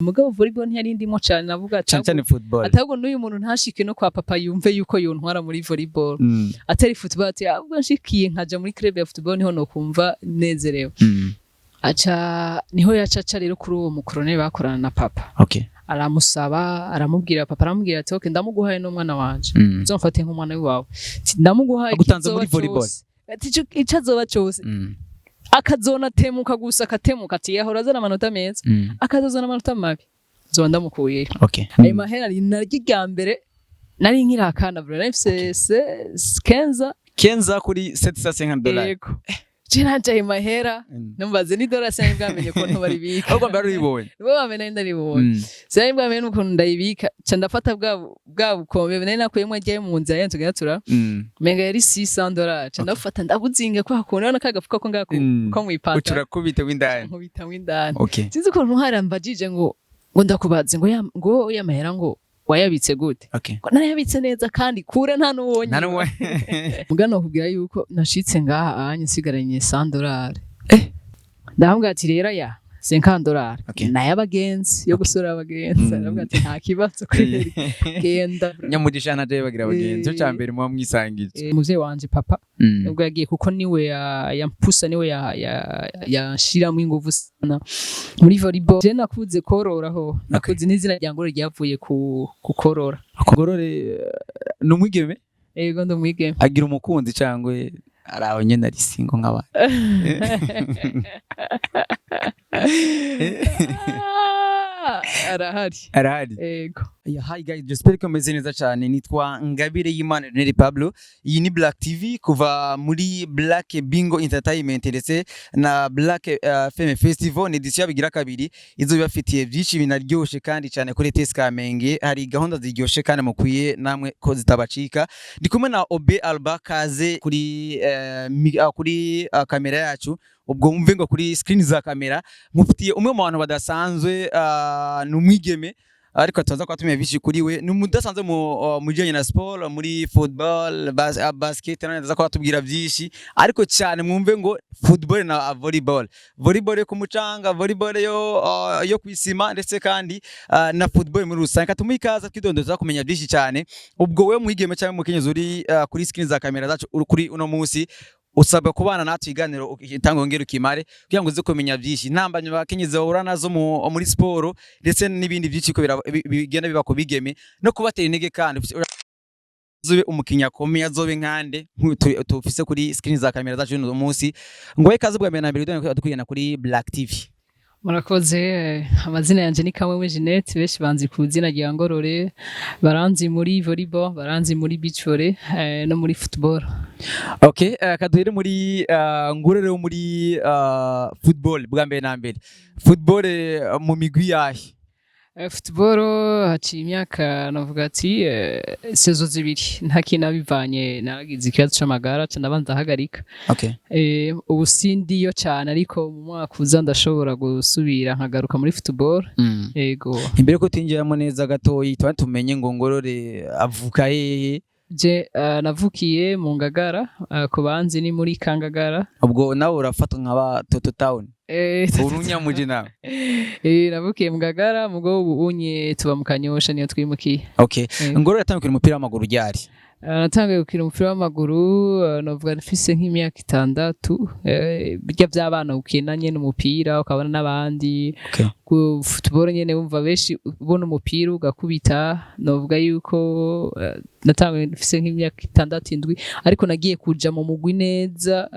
Mugabo volleyball ntiyari ndimo cane, navuga ati Cane cane football. Ahubwo n'uyu muntu ntashike no kwa papa yumve yuko yontwara muri volleyball, atari football, ati ahubwo nshikiye nkaja muri club ya football niho nokumva nezerewe. Aca niho yacaca rero kuri uwo mukoroneri bakorana na papa. Aramusaba, aramubwira, papa aramubwira ati: "Okay, ndamuguhaye n'umwana wanje, uzomfate nk'umwana wawe." Ati: "Ndamuguhaye." Agutanze Ikizoba muri volleyball? cose. Ati: Ico azoba cose, akazonatemuka gusa akatemuka." Ati: "Yahora azana amanota meza, akazozana amanota mabi, nzoba ndamukuyeyo." Ayo mahera ni naryo irya mbere nari nkiri akana bro, nari mfise 15. Kenza kuri $750. Yego, je nanje ayo mahera, numbaze n'idolari, sinari bwamenye ukuntu baribika. Ahubwo mbere uribonye. Nibwo bwambere nari ndaribonye. Sinari bwamenye n'ukuntu ndayibika, ca ndafata bwa bukombe nari nakuyemwo ajyayo mu nzira yanje tugenda tura, menga yari $600, ca ndafata ndabuzinga kwa kuntu urabona ka gafuka ko ngako ko mw'ipantaro. Ucurakubita w'indani. Nkubita indani. Sinzi ukuntu harambajije ngo ndakubaze ngo ngo ya mahera ngo wayabitse gute? Ngo narayabitse neza kandi kure nta n'uwonye. Nta n'uwo. Mugano kubwira yuko nashitse ngaha anye nsigaranye $100. Ndamubwira ati: "Rero ya $50 n'ayabagenzi yo gusura abagenzi." Arambwira ati: "Nta kibazo kweri, genda." Nyamugisha ntaje bagira abagenzi, cyo cyambere muba mwisangije. Umuvyeyi wanje papa nubwo yagiye, kuko niwe yampusa, niwe yanshiramo inguvu sana muri volleyball. Je nakuze kororaho, nakuze n'izina rya Ngorore ryavuye ku korora. Ngorore ni umwigeme? Ego, ndi umwigeme. Agira umukunzi cyangwa ari aho nyene ari single nk'abandi? Ah, arahari. Arahari? Ego. Yeah, hi guys, j'espère ko meze neza cyane. Nitwa Ngabire y'Imana Neri Pablo. Iyi ni Black TV kuva muri Black Bingo Entertainment ndetse na Black Femme Festival. Ni edition yabigira kabiri izo bibafitiye byinshi binaryoshe kandi cyane kuri TS Kamenge. Hari gahunda ziryoshe kandi mukwiye namwe ko zitabacika. Ndi kumwe na Obe Alba, kaze kuri kuri kamera yacu. Ubwo mumve ngo kuri screen za kamera mufitiye umwe mu bantu badasanzwe, ni umwigeme ariko tuza kuba tumenya byinshi kuri we. Ni umudasanzwe mu bijyanye na sport, muri football, basket, nawe ndaza kuba tubwira byinshi, ariko cyane mwumve ngo football na volleyball, volleyball yo ku mucanga, volleyball yo kwisima, ndetse kandi na football muri rusange. Katumuhe ikaze, twidondoza kumenya byinshi cyane. Ubwo we mwigeme cyangwa mukenyezi uri kuri screen za kamera zacu uri kuri uno munsi, usabwa kubana natwe iganiro itanga ngero ukimare kugira ngo uze kumenya byinshi, ntambamyi abakenyezi bahura nazo muri siporo ndetse n'ibindi byinshi ko bigenda biba ku bigeme, no kubatera intege kandi azobe umukinnyi akomeye, azobe nkande nk'uyu tufise kuri screen za kamera zacu uno munsi. Ngo ikaze bwa mbere na mbere dukwirana kuri Black TV. Murakoze. Amazina yanje ni Kamwemwe Jeanette, benshi banzi ku izina rya Ngorore, baranzi muri volleyball, baranzi muri beach volley, no muri football. Okay, kaduhere muri Ngorore wo muri football. Bwa mbere na mbere football, mu migwi yahe? Football haciye imyaka, navuga ati saison 2 ntakina, bivanye naragize ikibazo c'amagara, ca ndabanza ndahagarika. Ubu sindiyo cane, ariko mu mwaka uza ndashobora gusubira nkagaruka muri football. Ego. Imbere ko twinjiramo neza gatoyi, tuba tumenye ngo Ngorore avuka hehe? Je navukiye mu Ngagara, ku banzi ni muri Kangagara. Ubwo nawe urafatwa nka ba Toto Town, urunyamuji nawe. Navukiye mu Ngagara, mugo ubu unye tuba mu Kanyosha, niyo twimukiye. Ngorore yatangiye umupira w'amaguru ryari? Natangiye gukina umupira w'amaguru, novuga mfise nk'imyaka 6, birya vy'abana ukina nyene umupira ukabona n'abandi. Ku football nyene wumva benshi ubona umupira ugakubita. Novuga yuko natanguye mfise nk'imyaka 6, 7, ariko nagiye kuja mu mugwi neza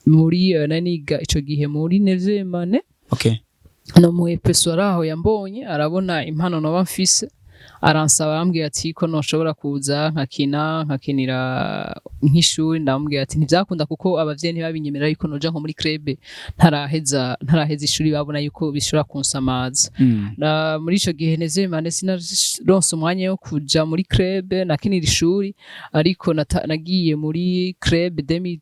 muri naniga ico gihe muri neuvième année. No mu EPSO aho yambonye, arabona impano noba mfise, aransaba, arambwira ati ko noshobora kuza nkakina, nkakinira nk'ishuri. Ndamubwira ati ntivyakunda kuko abavyeyi ntibabinyemerera yuko noja nko muri club ntaraheza ishuri, babona yuko bishobora kunsamaza. Na muri ico gihe neuvième année sinaronse umwanya wo kuja muri club, nakinira ishuri, ariko nagiye muri club 2013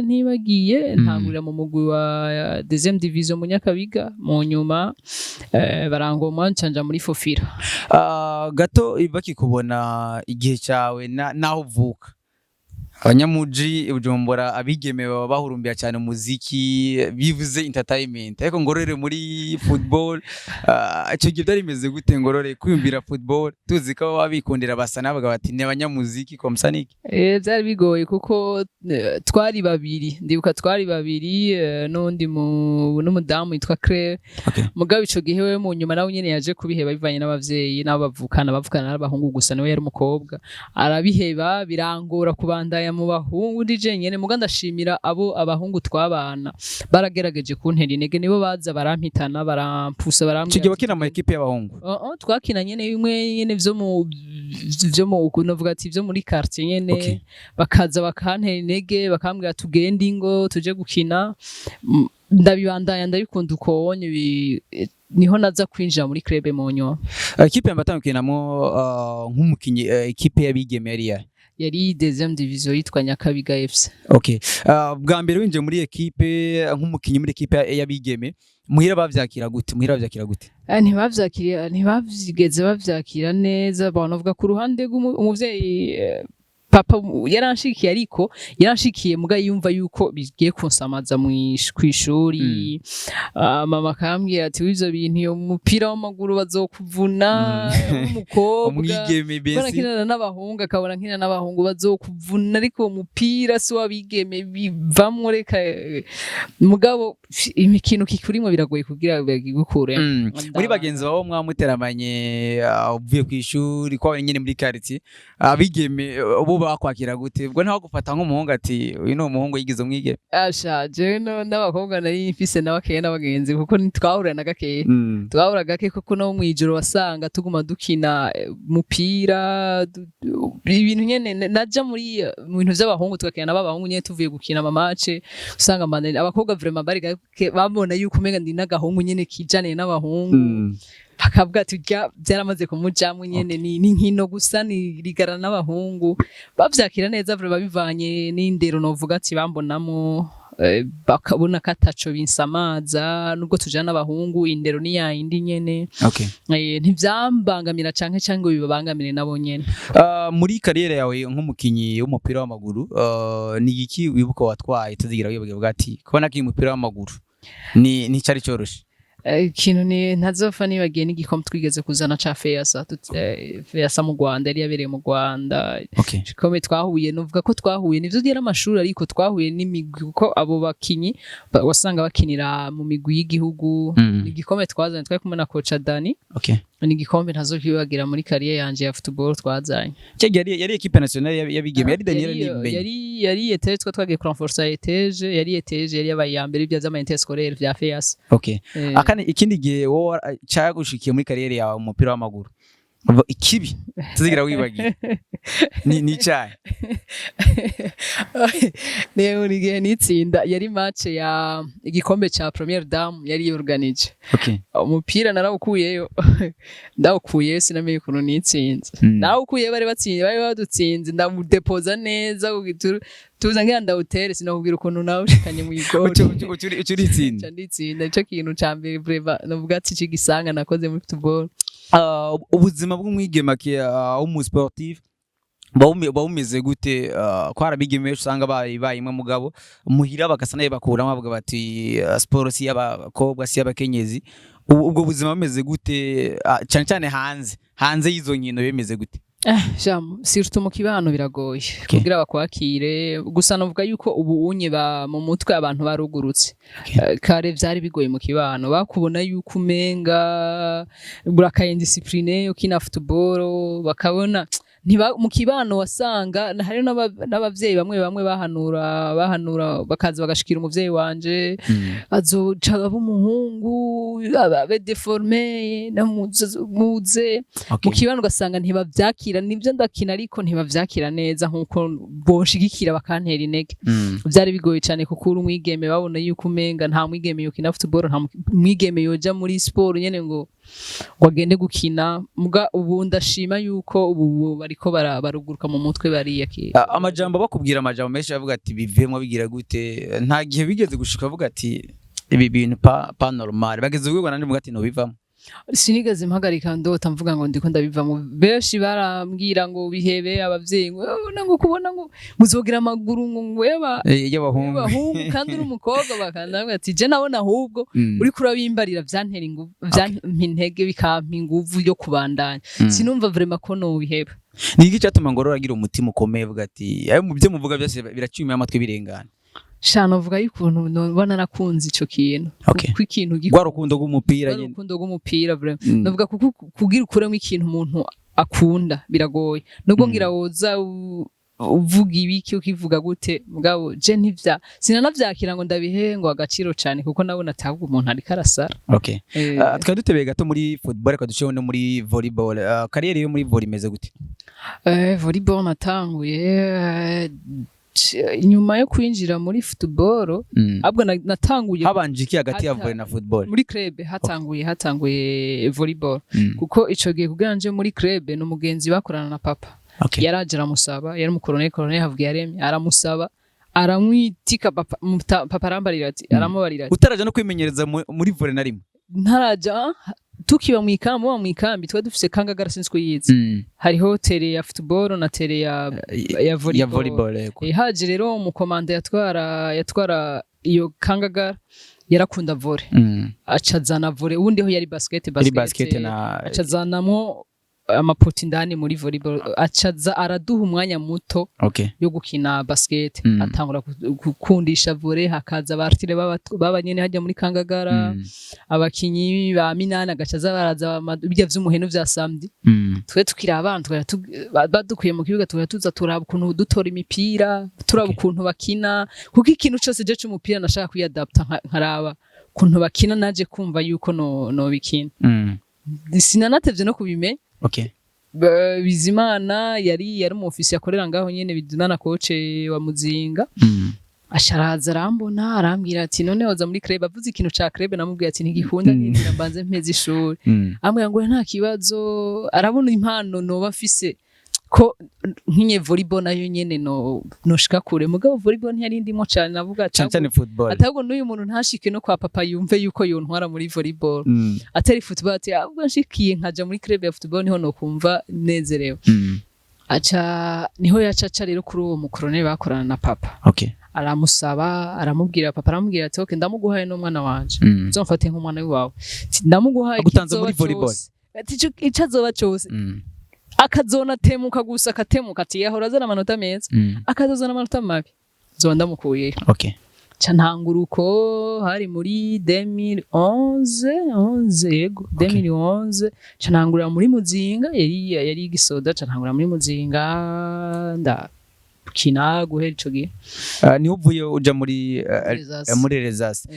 ntibagiye, ntangurira mu mugwi wa deuxième division mu Nyakabiga, mu nyuma barangomwa ncanja muri Fofira. Ah, gato bakikubona igihe cyawe naho uvuka Abanyamuji i Bujumbura, abigeme baba bahurumbira cyane umuziki, bivuze entertainment, ariko Ngorore muri football. Icyo gihe byari bimeze gute, Ngorore kwiyumvira football, tuzi ko baba bikundira basa nabaga bati ni abanyamuziki komsaniki? Byari bigoye kuko twari babiri, ndibuka twari babiri, n'undi n'umudamu yitwa Claire. Mugabo ico gihe we mu nyuma nawe nyene yaje kubiheba bivanye n'abavyeyi n'abo bavukana, bavukana n'abahungu gusa, niwe yari umukobwa, arabiheba, birangora kubandanya mu bahungu ndi jenyene. Muga ndashimira abo abahungu twabana, baragerageje kuntera intege, nibo baza barampitana, barampusa, Icyo barambwira gihe ati bakina mu ekipe y'abahungu? Oh, twakina nyene bimwe nyene vyo mu novuga ati vyo muri quartier nyene. Bakaza bakantera intege, bakambwira tugende, ingo tuje gukina. Ndabibandanya, ndabikunda uko wonye, niho naza kwinjira muri club mu nyuma. Ekipe ya mbatanga gukinamo nk'umukinyi, ekipe y'abigeme yari yahe? Yari deuxième division, yitwa Nyakabiga FC. Okay. Bwa mbere winjiye muri ekipe nk'umukinyi, muri ekipe y'abigeme, muhira bavyakira gute? Muhira bavyakira gute? Ntibavyakiriye, ntibavyigeze bavyakira neza. Banavuga ku ruhande rw'umuvyeyi, papa yaranshikiye, ariko yaranshikiye muga yumva yuko bigiye kunsamaza kw'ishuri. Mama akambwira ati w'ivyo bintu, iyo mupira w'amaguru bazokuvuna, w'umukobwa. Umwigeme Mbona besi. nkinana n'abahungu, akabona nkina n'abahungu, bazokuvuna, ariko uwo mupira si w'abigeme, bivamwo reka. Mugabo imikino kikurimwo biragoye kugira bagigukuremo. Muri bagenzi bawe mwamuteramanye, uvuye kw'ishuri kwa nyene muri quartier, abigeme bo bakwakira gute? Ubwo ntawe gufata nk'umuhungu ati uyu ni umuhungu yigize umwigeme? Asha, jewe n'abakobwa nari mfise n'abakeya n'abagenzi, kuko ntitwahura na gakeya, twahura gake, kuko no mw'ijoro wasanga tuguma dukina umupira, ibintu nyene naja muri mu bintu vy'abahungu, tugakina n'abahungu nyene tuvuye gukina ama match. Usanga abakobwa vraiment bari gake, babona yuko umenga ndi n'agahungu nyene kijaniye n'abahungu, bakavuga ati urya byaramaze kumujamwo nyene, ni nkino gusa, ni rigara n'abahungu. Bavyakira neza vraiment bivanye n'indero novuga ati bambonamo, bakabona ko ataco binsamaza nubwo tujana n'abahungu, indero ni yayindi nyene. Ntivyambangamira canke ngo bibabangamire nabo nyene. Muri carrière yawe nk'umukinyi w'umupira w'amaguru, ni iki wibuka watwaye tuzigira wibagiwe, uvuga ati kubona ko umupira w'amaguru ni cari coroshe? Ikintu ni ntazopfa nibagiye n'igikombe twigeze kuzana ca FEASA, FEASA mu Rwanda, yari yabereye mu Rwanda. Igikombe twahuye, nuvuga ko twahuye nivyo byari amashuri, ariko twahuye n'imigwi, kuko abo bakinyi wasanga bakinira mu migwi y'igihugu. Igikombe twazanye, twari kumwe na coach Dani. Ni igikombe ntazokwibagira muri carrière yanje ya football twazanye. Cyo yari équipe nationale y'abigeme, yari Daniel Nimbenye? Yari ETG, twa twagiye kurenforsa ETG, yari ETG, yari yabaye iya mbere ibya vy'ama interscolaire vya FEASA. Akane ikindi gihe wowe cyagushikiye muri carrière yawe mu mupira w'amaguru, ikibi tuzigira wibagiye ni icyayi? Niyo buri gihe nitsinda, yari match ya igikombe ca Première Dame yari yorganije. Umupira narawukuyeyo, ndawukuyeyo, sinamenye ukuntu nitsinze. Nawukuyeyo, bari batsinze, bari badutsinze, ndamudepoza neza ku gituru, tuza ngira ndawutere, sinakubwira ukuntu nawushikanye mu igori. Uca uritsinda? Nca nditsinda. Nico kintu ca mbere vraiment novuga ati c'igisanga nakoze muri football. Ubuzima bw'umwigeme w'umusportif buba bumeze gute? Ko hari abigeme benshi usanga bayimwe, mugabo muhira bagasa nayo bakuramo, bavuga bati siporo si y'abakobwa, si y'abakenyezi. Ubwo buzima bumeze gute? Cyane cyane hanze y'izo nkino bimeze gute? Jamu, surtout mu kibano biragoye kugira bakwakire. Gusa novuga yuko ubu unye ba mu mutwe abantu barugurutse. Kare vyari bigoye mu kibano, bakubona yuko umenga urakaye indiscipline ukina football, bakabona ntiba mu kibano wasanga hari n'abavyeyi bamwe bamwe bahanura bakaza bagashikira umuvyeyi wanje, azoca aba umuhungu, abe déformé, namuze mu kibano ugasanga ntibavyakira. Nivyo ndakina, ariko ntibavyakira neza nkuko bonshigikira bakantera intege. Vyari bigoye cyane kuko uri umwigeme, babona yuko umenga nta mwigeme yokina football, nta mwigeme yoja muri sport nyene ngo agende gukina. Muga ubu ndashima yuko ubu bariko baruguruka mu mutwe, bariyakira. Amajambo bakubwira, amajambo menshi bavuga ati bivemwo, bigira gute, nta gihe bigeze gushika bavuga ati ibi bintu pas normal, bageze urwego nanje muvuga ati no bivamo? Sinigeze mpagarika ndota mvuga ngo ndiko ndabivamo. Benshi barambwira ngo bihebe, abavyeyi ngo: "Oh, ngo kubona ngo muzogira amaguru ngo yaba y'abahungu y'abahungu kandi uri umukobwa." Bakandambwira ati je nabona ahubwo uriko urabimbarira vyantera inguvu, vyampa intege, bikampa inguvu yo kubandanya. Sinumva vraiment ko nobiheba. Ni iki cyatuma Ngorora agira umutima ukomeye, avuga ati ayo mu byo muvuga byose biracyumiye amatwi birengana? Sha, novuga y'ukuntu noba narakunze ico kintu. Kuko ikintu Rwa rukundo rw'umupira rwa nyine. Rukundo rw'umupira vraiment. Novuga kuko kugira ukuremo ikintu umuntu akunda biragoye, nubwo ngira woza uvuga ibiki, ukivuga gute, mugabo je ntivya sinanavyakira ngo ndabihe ngo agaciro cane, kuko nabona atabwo umuntu ariko arasara. Twari dutebeye gato muri football, reka duceho no muri volleyball. Carrière yo muri volley imeze gute? Volleyball natanguye inyuma yo kwinjira muri football. Ahubwo natanguye Habanje iki hagati ya volley na football? Muri club hatanguye volleyball, kuko ico gihe kugira nje muri club ni umugenzi bakorana na papa. Yaraje aramusaba, yari umukoroneli, koroneli Havugiyaremye, aramusaba, aramwitika papa. Papa arambarira ati, aramubarira ati Utaraja no kwimenyereza muri volley na rimwe? Ntaraja, tukiba mu ikambi, muba mu ikambi twari dufise Kangagara, sinzi ko yize, hariho terrain ya football na terrain ya ya volleyball. Volleyball, yego. Haje rero umukomanda yatwara iyo Kangagara, yarakunda volley, acazana volley. Ubundi ho yari basket. Yari basket na Acazanamwo amapoti indani muri volleyball, acaza araduha umwanya muto yo gukina basket. Atangura gukundisha volley, hakaza abartire baba nyene hajya muri Kangagara, abakinyi ba minani, agaca aza baraza birya vy'umuheno vya samedi. Twe tukiri abana twari badukuye mu kibuga, tukaba tuza turaba ukuntu dutora imipira, turaba ukuntu bakina, kuko ikintu cose je c'umupira nashaka kwiyadapta, nkaraba ukuntu bakina, naje kumva yuko no nobikina. Sinanatevye no kubimenya. Bizimana yari umu officier akorera ngaho nyene, Bizimana coach wa Muzinga. Asharaza arambona, arambwira ati: "None woza muri club?" Avuze ikintu ca club, namubwiye ati: "Ntigikunda, nindira mbanze mpeze ishuri." Ambwira ngo nta kibazo, arabona impano noba mfise, ko nkinye volleyball nayo nyene no noshika kure. Mugabo volleyball ntiyari ndimo cane, navuga ati Cane cane football. Atabwo n'uyu muntu ntashike no kwa papa yumve yuko yontwara muri volleyball, atari football, ati ahubwo nshikiye nkaja muri club ya football niho nokumva nezerewe. Aca niho yacaca rero kuri uwo mukoroneli bakorana na papa. Aramusaba, aramubwira, papa aramubwira ati: "Okay, ndamuguhaye n'umwana wanje, uzomfate nk'umwana wawe." Ati: "Ndamuguhaye Agutanze ikizoba muri volleyball? cose." Ati: Ico azoba cose, akazonatemuka gusa, akatemuka," ati "yahora azana amanota meza, akazozana amanota mabi, nzoba ndamukuyeyo." Ca ntangura uko, hari muri 2011, 11, yego, 2011. Ca ntangurira muri Muzinga, yari igisoda. Ca ntangurira muri Muzinga, ndakina guhera ico gihe. Niho uvuye uja muri Rezas. Muri Rezas.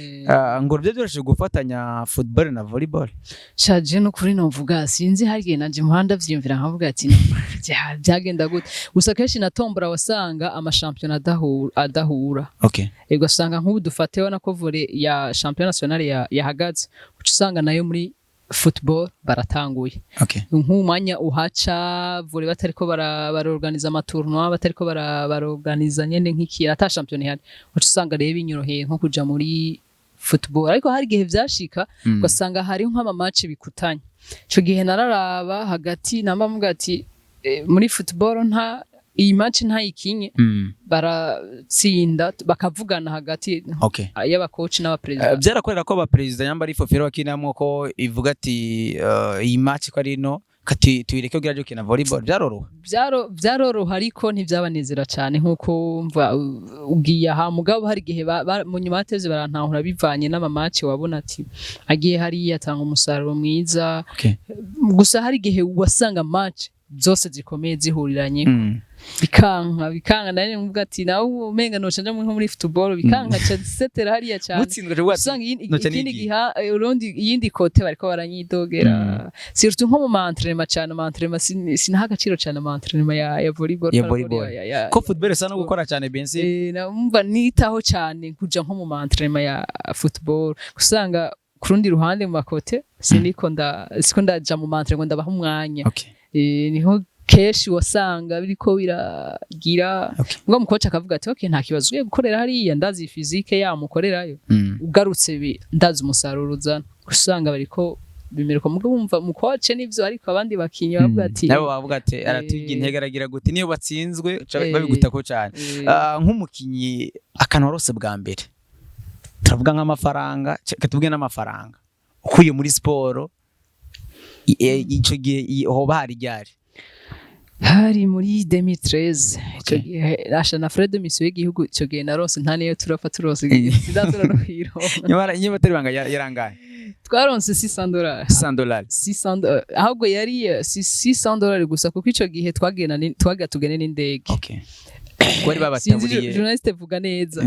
Ngo byo byoroshye gufatanya football na volleyball? Shaje no kuri novuga sinzi, hari igihe nanje muhanda vyiyumvira nkavuga ati: "No, byagenda gute?" Gusa kenshi na tombora wasanga amashampiyona adahura. Ego, usanga nk'ubu dufate na ko volley ya championnat national yahagaze, uca usanga nayo muri football baratanguye. Nk'umwanya uhaca volley batariko barorganiza amatournoi, batariko barorganiza nyene nk'iki, ata championnat ihari, uca usanga rero binyoroheye nko kuja muri football. Ariko hari igihe vyashika ugasanga hari nk'ama match bikutanye. Ico gihe nararaba hagati, namba mvuga ati muri football nta iyi match ntayikinye, baratsinda, bakavugana hagati y'abakoci n'abaperezida. Byarakorera ko abaperezida nyamba ari Fofero bakinamwo, ko ivuga ati iyi match ko ari no kati tuyireke kugira aje gukina volleyball, byaroroha? Byaroroha ariko ntibyabanezera cyane nk'uko mva ugiye aha. Mugabo hari igihe mu nyuma bateze barantahura bivanye n'ama match, wabona ati agiye hariya atanga umusaruro mwiza. Gusa hari igihe wasanga match zose zikomeye zihuriranye, bikanka nari mvuga ati nawe umenga noca nja nko muri football, bikanka ca setera hariya cyane. Mutsindwa cyo Usanga noca ikindi nigiye. giha urundi iyindi côté bariko baranyidogera, surtout nko mu ma entraînement cyane. Ma entraînement sinaha agaciro cyane ma entraînement ya volleyball Ya par rapport volleyball. ya Ko football isa no gukora cyane bensi. Namva nitaho cyane kuja nko mu ma entraînement ya football, usanga ku rundi ruhande mu ma côté siniko nda siko ndaja mu ma entraînement ngo ndabaha umwanya. Niho kenshi wasanga biriko biragira ngo mukoci akavuga ati: "Okay, nta kibazo, ugiye gukorera hariya ndazi physique yamukorerayo, ugarutse ndazi umusaruro uzana." Usanga bariko Bimeruka mugabo wumva mu coach nivyo, ariko abandi bakinyi bavuga ati Nabo bavuga ati aratugira intege, aragira gute, niyo batsinzwe uca babigutako cyane. Nk'umukinyi akantu warose bwa mbere, turavuga nk'amafaranga, reka tuvuge n'amafaranga ukuye muri siporo, ico gihe hoba hari ryari? Hari muri 2013 ico gihe, rasha na frais de mission y'igihugu ico gihe naronse nta niyo turapfa turonse, sindatura no kuyironka. Nyamara niba atari ibanga, yarangaye? Twaronse $600. $100? 600, ahubwo yari $600 gusa, kuko ico gihe twagenda twagira tugende n'indege. Okay, bari Sinzi. babataburiye. Journaliste vuga neza.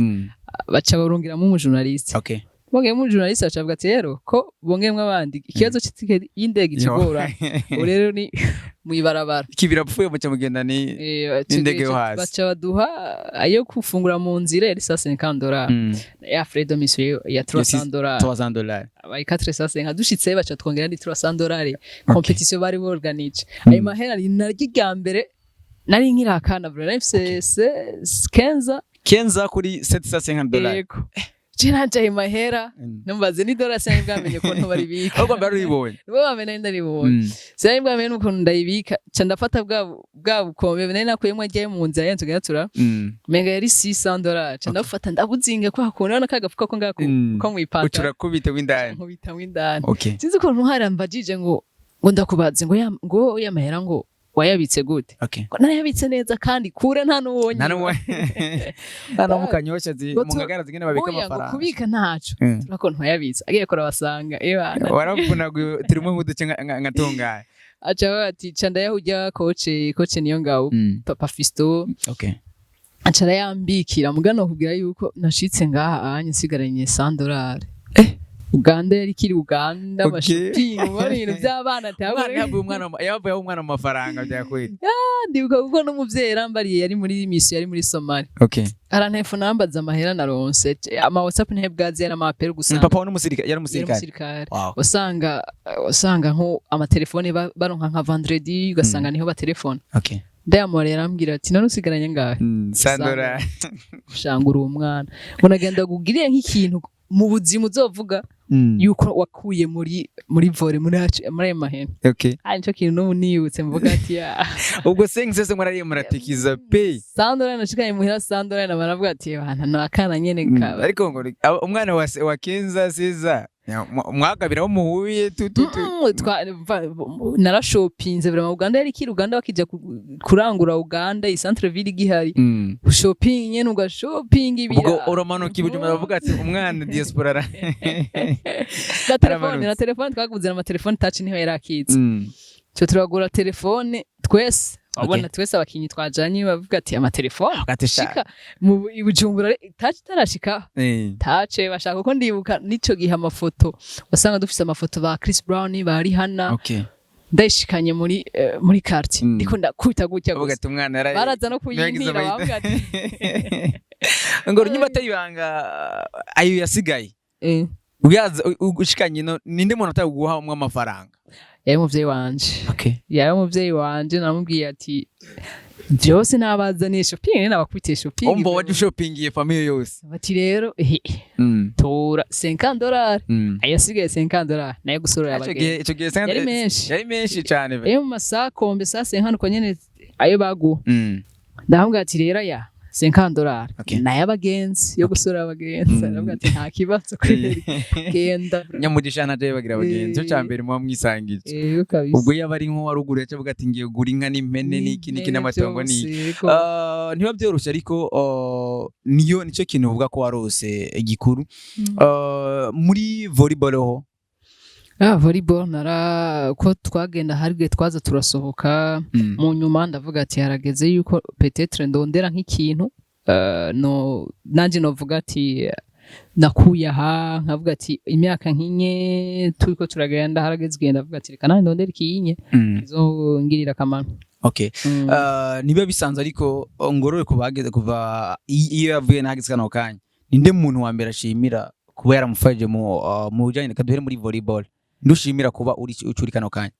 Baca barungiramo umujournaliste. Bongeyemo umujournaliste, baca bavuga ati rero ko bongeyemo abandi, ikibazo c'itike y'indege ikigora, ubu rero ni mw'ibarabara. Iki birapfuye, muca mugenda ni n'indege yo hasi. Baca baduha ayo gufungura mu nzira, yari $150, ya frais de mission ya $300. $300. Abaye 450. Dushitse baca twongera ndi $300, compétition bari borganije. Ayo mahera ni naryo irya mbere nari nkiri akana bro, nari mfise 15. Kenza kuri $750? Yego, je nanje ayo mahera numbaze ni dollar, sinari bwamenye ukuntu baribika. Ahubwo mbere uribonye? Nibwo bamenye nari ndaribonye. Sinari bwamenye n'ukuntu ndayibika, ca ndafata bwa bukombe nari nakuyemwo ajyayo mu nzira yanje tugenda tura menga yari $600, ca ndafata ndabuzinga kwa kuntu urabona ka gafuka ko ngako ko mw'ipantaro. Ucurakubita w'indani. Nkubita w'indani. Sinzi ukuntu harambajije ngo ndakubaze ngo ngo ya mahera ngo wayabitse gute? Ngo narayabitse neza kandi kure nta n'uwonye. Nta no mukanyosha zi Ngo mu ngagara zingene babika Oya, ngo amafaranga. Kubika ntaco. Turako ntwayabitse agiye kurabasanga ebana. Waravunaguye turimo nk'uduce nkatunganya. Aca avuga ati ca ndayahurya coach niyo ngabo, papa Fisto. Aca arayambikira, mugano kubwira yuko nashitse ngaha anye nsigaranye $100. Uganda yari ikiri Uganda. Amashopping, ubona ibintu by'abana. Umwana yavuye yavuye umwana mu mafaranga byakwita. Ndibuka kuko n'umuvyeyi yarambariye, yari muri mission, yari muri Somalia. Arantefona ambaza amahera naronse, ama WhatsApp ntibwazi, yari ama appel gusa. Papa we n'umusirikare, yari Yari umusirikare? Umusirikare. Wasanga nko amatelefone baronka nka vendredi, ugasanga niho batelefona. Ndayamubara, yarambwira ati none usigaranye ngahe? Sandora. Ushanga uri umwana, ngo nagenda kugiriye nk'ikintu mu buzima uzovuga yuko wakuye muri volley, muri ayo mahera. Ari nico kintu n'ubu nibutse mvuga ati ya. Ubwo sengse mwarariye muratikiza pe. Sandora nashikanye muhira, Sandora na baravuga ati bana ni akana nyene kaba. Ariko ngo umwana wa Kenza Cesar mwagabiraho muhuye tu tu tu. Narashopinze vraiment. Uganda yari ikiri Uganda, bakija kurangura Uganda, i centre ville igihari. Shopping nyene, ugashopping ibira. Ubwo uramanuka i Bujumbura bavuga ati umwana diaspora Na telefone aramanutse. Na telefone twaguze, amatelefone touch niho yari akitse. Cyo turagura telefone twese, wabona twese abakinyi twajanye bavuga ati amatelefone Ati sha. shika mu i Bujumbura touch itarashika. Touch bashaka ko ndibuka nico gihe amafoto, wasanga dufise amafoto ba Chris Brown, ba Rihanna. Ndayishikanye muri quartier, ndiko ndakubita gutya Bavuga gusa. ati umwana Baraza no yagize kuyintira, bavuga ati ngo nyuma atari ibanga, ayo yasigaye uyaza ushikanye no ninde muntu ataguha umwe amafaranga? Yari umuvyeyi wanje. Yari umuvyeyi wanje, namubwiye ati byose nabazaniye shopping, nabakubitiye shopping. Umva waje shoppingiye famille yose. Bati rero tora $50, ayasigaye $50 nayo gusorera Ico abagenzi. gihe Yari menshi. Yari menshi cyane be. Iyo mu masakombe sa 50 uko nyene ayo baguha. Ndamubwira ati rero ya $50 nayo abagenzi yo gusura abagenzi. Aravuga ati nta kibazo kweri, genda. Nyamugisha ntaje bagira abagenzi, cyo cyambere muba mwisangije. Yego kabisa. Ubwo yaba ari nko waruguru yaca avuga ati ngiye kugura inka n'impene n'iki n'iki n'amatongo n'iki. Yego. Ah, ntiba byoroshye, ariko niyo nicyo kintu uvuga ko warose gikuru. Ah, muri volleyball ho? Ah, volleyball nara ko twagenda, hari igihe twaza turasohoka. Mu nyuma ndavuga ati harageze yuko peut-être ndondera nk'ikintu, no nanje novuga ati nakuye aha, nkavuga ati imyaka nk'inye turiko turagenda, harageze igihe ndavuga ati reka nanjye ndondere ikiyinye kizongirira akamaro. Niba bisanzwe, ariko ngorore kubageze kuva iyo yavuye nahageze kano kanya, ninde muntu wa mbere ashimira kuba yaramufashije mu bijanye, reka duhere muri volleyball, ndushimira kuba uri uri kano kanya?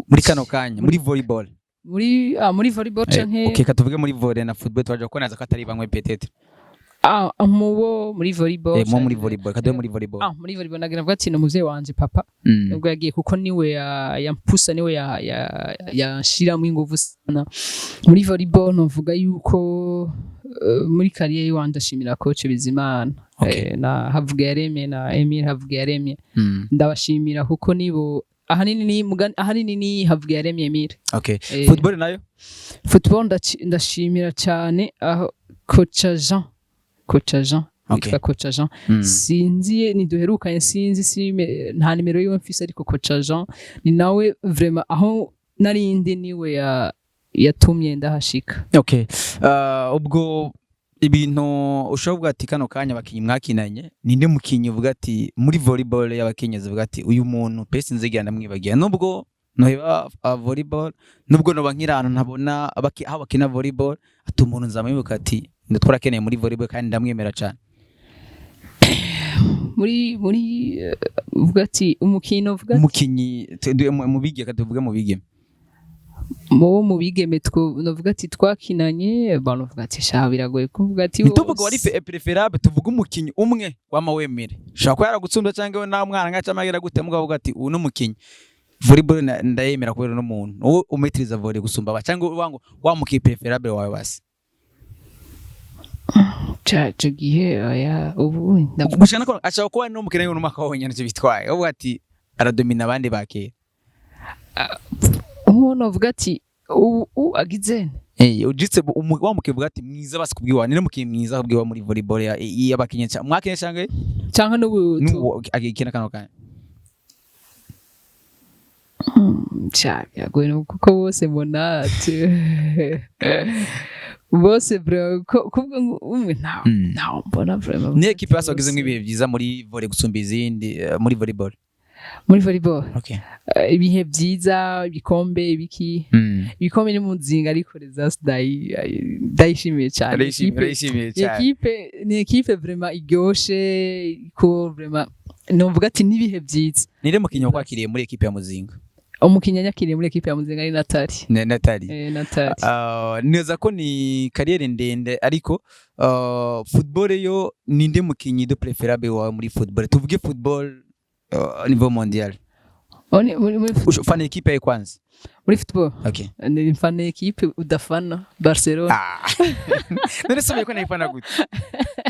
Muri kano kanya muri volleyball. Muri volleyball canke? Okay, katuvuge muri volley na football, twaje ko naza ko atari bamwe peut-être. Ah, mubo muri volleyball? Mo muri volleyball, kaduhe muri volleyball. Ah, muri volleyball nagira mvuga ati ni umuvyeyi wanje, papa. Nubwo yagiye, kuko niwe yampusa, niwe yanshiramo inguvu sana muri volleyball. Novuga yuko muri carrière yiwanje ashimira coach Bizimana na Havugiyaremye na Emile Havugiyaremye. Ndabashimira kuko nibo ahanini, ni ahanini ni Havugiyaremye Emile. Football nayo? Football ndashimira cyane aho coach Jean, coach Jean witwa coach Jean. Sinzi ntiduherukanye, sinzi nta nimero yiwe mfise, ariko coach Jean ni nawe vraiment aho narindi niwe yatumye ndahashika. Okay. Ubwo ibintu ushobora kuvuga ati kano kanya abakinyi mwakinanye, ninde mukinyi uvuga ati muri volleyball y'abakenyezi, uvuga ati uyu muntu pe sinzigera ndamwibagira, nubwo noheba volleyball, nubwo noba nkiri ahantu ntabona aho bakina volleyball, ati umuntu nzamwibuka, ati twarakeneye muri volleyball kandi ndamwemera cyane? Muri uvuga ati umukino, uvuga ati Umukinyi mu bigeme, tuvuge mu bigeme. Mu bigeme two novuga ati twakinanye, bon, uvuga ati sha biragoye kuvuga ati Ntituvuge wari bose. Préférable, tuvuge umukinyi umwe wama wemere, ushobora kuba yaragutsumba cyangwa we nta mwana nka cyangwa agira gute, mugabo uvuga ati uyu ni umukinyi volleyball ndayemera kubera uno muntu wowe umaîtriza volley gusumba aba, cyangwa uvuga ngo wa mukinyi préférable wawe basi. Ca ico gihe oya, ubu Gushika nako ashobora kuba ari n'umukinyi w'umwaka wonyene nicyo bitwaye, uvuga ati aradomina abandi bakera. Uwo novuga ati ubu agize Ujitse wa mukinyi uvuga ati mwiza basi kubwiwa, ni n'umukinyi mwiza kubwiwa muri volleyball y'abakinyi mwakinye cyangwa canke n'ubu n'ubu agikina kano kanya. Ca biragoye kuko bose mbona bose bro kuvuga ngo umwe ntawe ntawe mbona vraiment. Ni équipe basi wagizemo ibihe byiza muri volley gusumba izindi, muri volleyball? Muri volleyball? Okay. Ibihe byiza, ibikombe, ibiki, ibikombe ni Muzinga, ariko Resas ndayishimiye cyane. Arayishimiye cyane. Équipe ni équipe vraiment iryoshe, ko vraiment novuga ati n'ibihe byiza. Nire mukinyi wakwakiriye muri équipe ya Muzinga? Umukinnyi nyakiriye muri équipe ya Muzinga ari Natali. Natali. Natali. Neza ko ni carrière ndende, ariko football yo, ninde mukinyi de préférable wawe muri football? Tuvuge football niveau mondial. Muri Ufana équipe yawe kwanza? Muri football? Okay. Ni mfana équipe udafana, Barcelona. Ah. None se ko nayifana gute?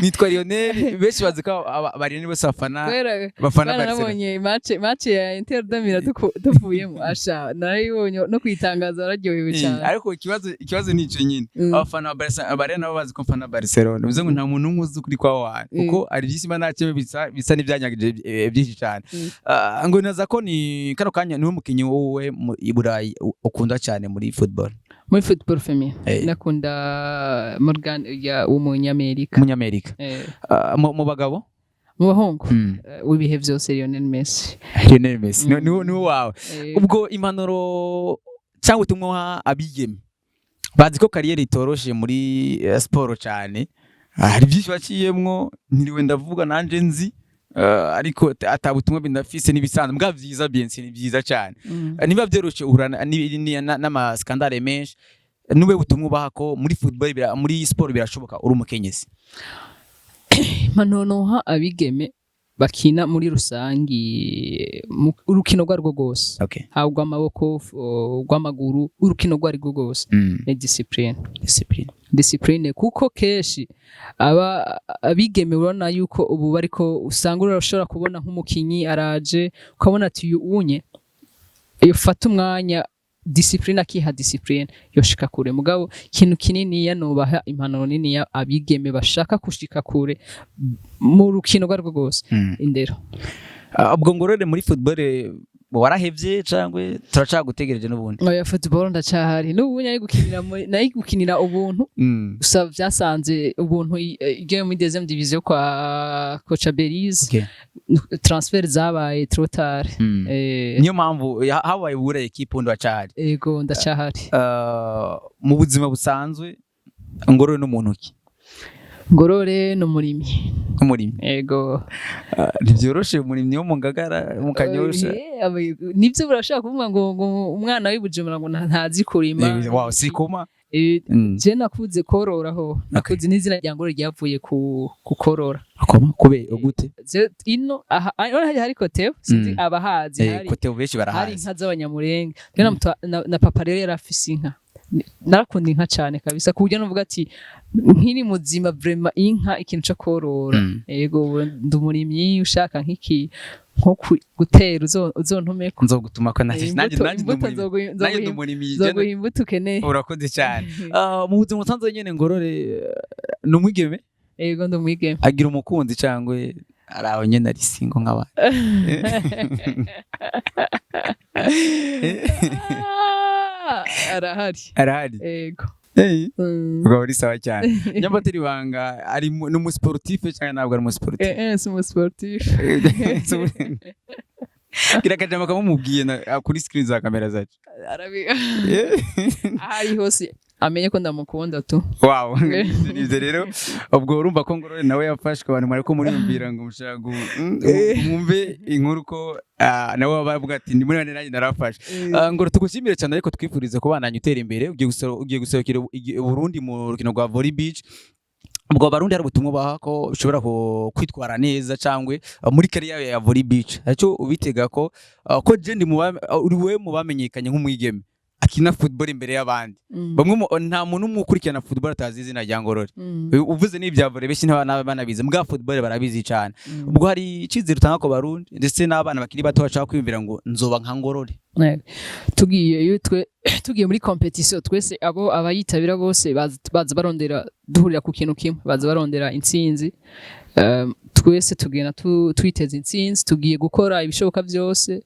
Nitwa Lionel, benshi bazi ko aba Lionel bose bafana Kubera bafana kubera Barcelona. Nabonye match ya Inter de Milan tuvuyemo, asha narayibonye no kwitangaza, wararyohewe cyane. Ariko ikibazo ni ico nyine. Abafana ba Barca, abare nabo bazi ko mfana Barcelona, bivuze ngo nta muntu umwe uzi ukuri kwawo hantu, kuko ari byinshi mba nakeme bisa n'ibyanyagije byinshi cyane. Ah, ngo naza ko ni kano kanya niwe mukinyi wowe mu i Burayi ukunda cyane muri football? Muri football féminin nakunda Morgan ya w'umunyamerika. Umunyamerika. Eh. Ah, mu bagabo? Mu bahungu w'ibihe byose, Lionel Messi. Lionel Messi ni wawe? Eh. Ubwo impanuro cyangwa ubutumwa uha abigeme bazi ko carrière itoroshe muri siporo cyane? Ah, hari byinshi baciyemwo, ntiriwe ndavuga nanje nzi, ariko ata butumwa bindafise n'ibisanzwe mbwa vyiza, bien ni byiza cyane. Niba byoroshe uhura n'amascandale menshi, nube butumwa ubaha ko muri football muri siporo birashoboka uri umukenyezi? Impanuro noha abigeme bakina muri rusangi urukino rwo arirwo rwose, haba urw'amaboko, urw'amaguru, urukino rwo arirwo rwose, ni discipline. Discipline. Discipline, kuko kenshi aba abigeme urabona yuko ubu bariko usanga urashobora kubona nk'umukinyi araje, ukabona ati uyu unye yofata umwanya, discipline, akiha discipline, yoshika kure. Mugabo ikintu kininiya nubaha impanuro niniya abigeme bashaka gushika kure mu rukino rwo arirwo rwose, indero. Ah, ubwo ngorore muri football warahevye cangwe turacagutegereje n'ubundi? Oya, football ndacahari n'ubu nari gukinira ubuntu. Gusa byasanze ubuntu igiye muri deuxième division kwa coach Belize. Transfer zabaye trop tard. Niyo mpamvu habaye ubura équipe, undi wacahari. Ego, ndacahari. Mu buzima busanzwe ngorore n'umuntu ki? Ngorore ni umurimyi. Umurimyi? Ego. Ntibyoroshe umurimyi wo mu Ngagara, mu Kanyosha. Nibyo, burashaka kuvuga ngo umwana w'i Bujumbura ngo ntazi kurima. Wow, sikoma. Je nakuze kororaho, nakuze n'izina rya Ngorore ryavuye ku korora. Akoma kube gute? Ino aha hari hari koteho, sinzi abahazi, hari koteho benshi hari barahazi. Inka z'Abanyamurenge. Rero na papa rero yari afise inka. Narakunda inka cyane kabisa, ku buryo nuvuga ati nkiri muzima, vraiment inka, ikintu co korora. Yego, ubu ndi umurimyi. Ushaka nk'iki, nko gutera, uzontumeko. Nzogutuma ko nanjye nanjye nanjye Imbuto. Nanjye ndi umurimyi. Nzoguha imbuto ukeneye. Urakoze cyane. Mu buzima busanzwe nyene, Ngorore ni umwigeme? Yego, ndi umwigeme. Agira umukunzi cyangwa ari aho nyene ari single nk'abandi? Ah, arahari. Arahari? Yego. Hey. Ubwo uri sawa cyane. Nyambateri ibanga ari ni umusportif cyangwa ntabwo ari umusportif? Si umusportif. Gira akajambo kamumubwiye kuri screen za kamera zacu. Aho ari hose amenye ko ndamukunda tu. Wow, nivyo rero. Ubwo urumva ko Ngorore nawe yafashwe. Abantu mwariko muriyumvira ngo mushaka mwumve inkuru ko nawe bavuga ati ndi muri bane, nanjye narafashwe. Ngoro, tugushimire cyane, ariko twifurize kubandanya utera imbere. Ugiye guserukira Burundi mu rukino rwa volley beach. Ubwo Abarundi hari ubutumwa baha ko ushobora kwitwara neza cyangwa muri carrière ya volley beach aricyo ubitega ko je ndi uri we mu bamenyekanye nk'umwigeme akina football imbere y'abandi? Bamwe nta muntu umwe ukurikirana football atazi izina rya Ngorore. Uvuze n'ibya volley, benshi ntibana banabizi, mbwa football barabizi cyane. Ubwo hari icyizere utanga ku Barundi ndetse n'abana bakiri bato bashaka kwiyumvira ngo nzoba nka Ngorore? Yego. Tugiye, iyo twe tugiye muri competition, twese abo abayitabira bose baza barondera, duhurira ku kintu kimwe, baza barondera intsinzi. Twese tugenda twiteza intsinzi, tugiye gukora ibishoboka byose.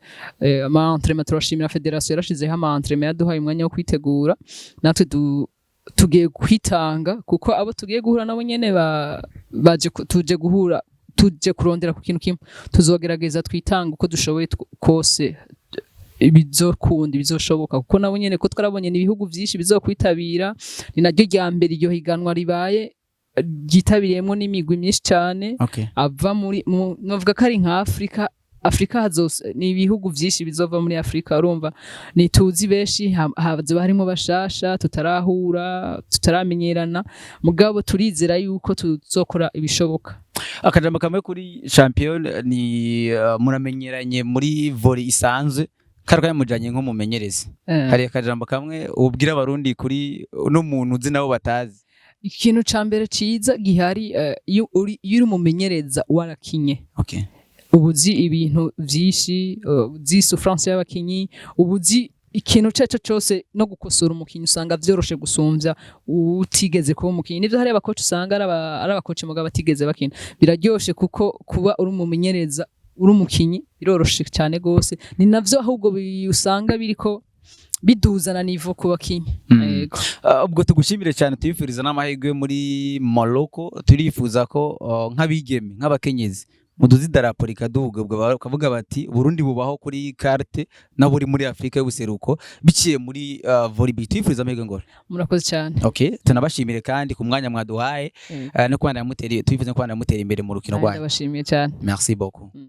Ama entraînement, turashimira fédération yarashizeho ama entraînement, yaduhaye umwanya wo kwitegura. Natwe tugiye kwitanga, kuko abo tugiye guhura nabo nyene baje tuje guhura, tuje kurondera ku kintu kimwe. Tuzogerageza twitanga uko dushoboye kose, bizokunda, bizoshoboka, kuko nabo nyene ko twarabonye ni ibihugu vyinshi bizokwitabira. Ni naryo rya mbere iryo higanwa ribaye ryitabiriyemwo n'imigwi myinshi cyane ava muri novuga ko ari nka Afrika. Afrika hazose ni ibihugu vyinshi bizova muri Afrika. Urumva nituzi benshi, hazoba harimo bashasha tutarahura, tutaramenyerana, mugabo turizera yuko tuzokora ibishoboka. Akajambo kamwe kuri champion ni muramenyeranye muri volley isanzwe, kari kayamujanye nk'umumenyerezi. Hari akajambo kamwe ubwira Abarundi kuri uno muntu uzi nabo batazi? Ikintu ca mbere ciza gihari, iyo uri umumenyereza warakinye, uba uzi ibintu vyinshi, uzi souffrance y'abakinyi, uba uzi ikintu cyaco cyose. No gukosora umukinyi usanga vyoroshe gusumvya utigeze kuba umukinyi. Nivyo, hari abakoci usanga ari abakoci mugabo batigeze bakina. Biraryoshe kuko kuba uri umumenyereza uri umukinyi biroroshe cyane gose. Ni navyo ahubwo usanga biriko biduzana niveau ku bakinyi. Yego. Ubwo tugushimire cyane, tubifuriza n'amahirwe muri Morocco. Turifuza ko nk'abigeme, nk'abakenyezi muduze idarapo rikaduga, ubwo bakavuga bati Burundi bubaho kuri carte na buri muri Afrika y'ubuseruko biciye muri volleyball. Tubifuriza amahirwe, Ngoro. Murakoze cyane. Okay, tunabashimire kandi ku mwanya mwaduhaye no kubandanya mutera, tubifuza no kubandanya mutera imbere mu rukino rwanyu. Ndabashimiye cyane. Merci beaucoup.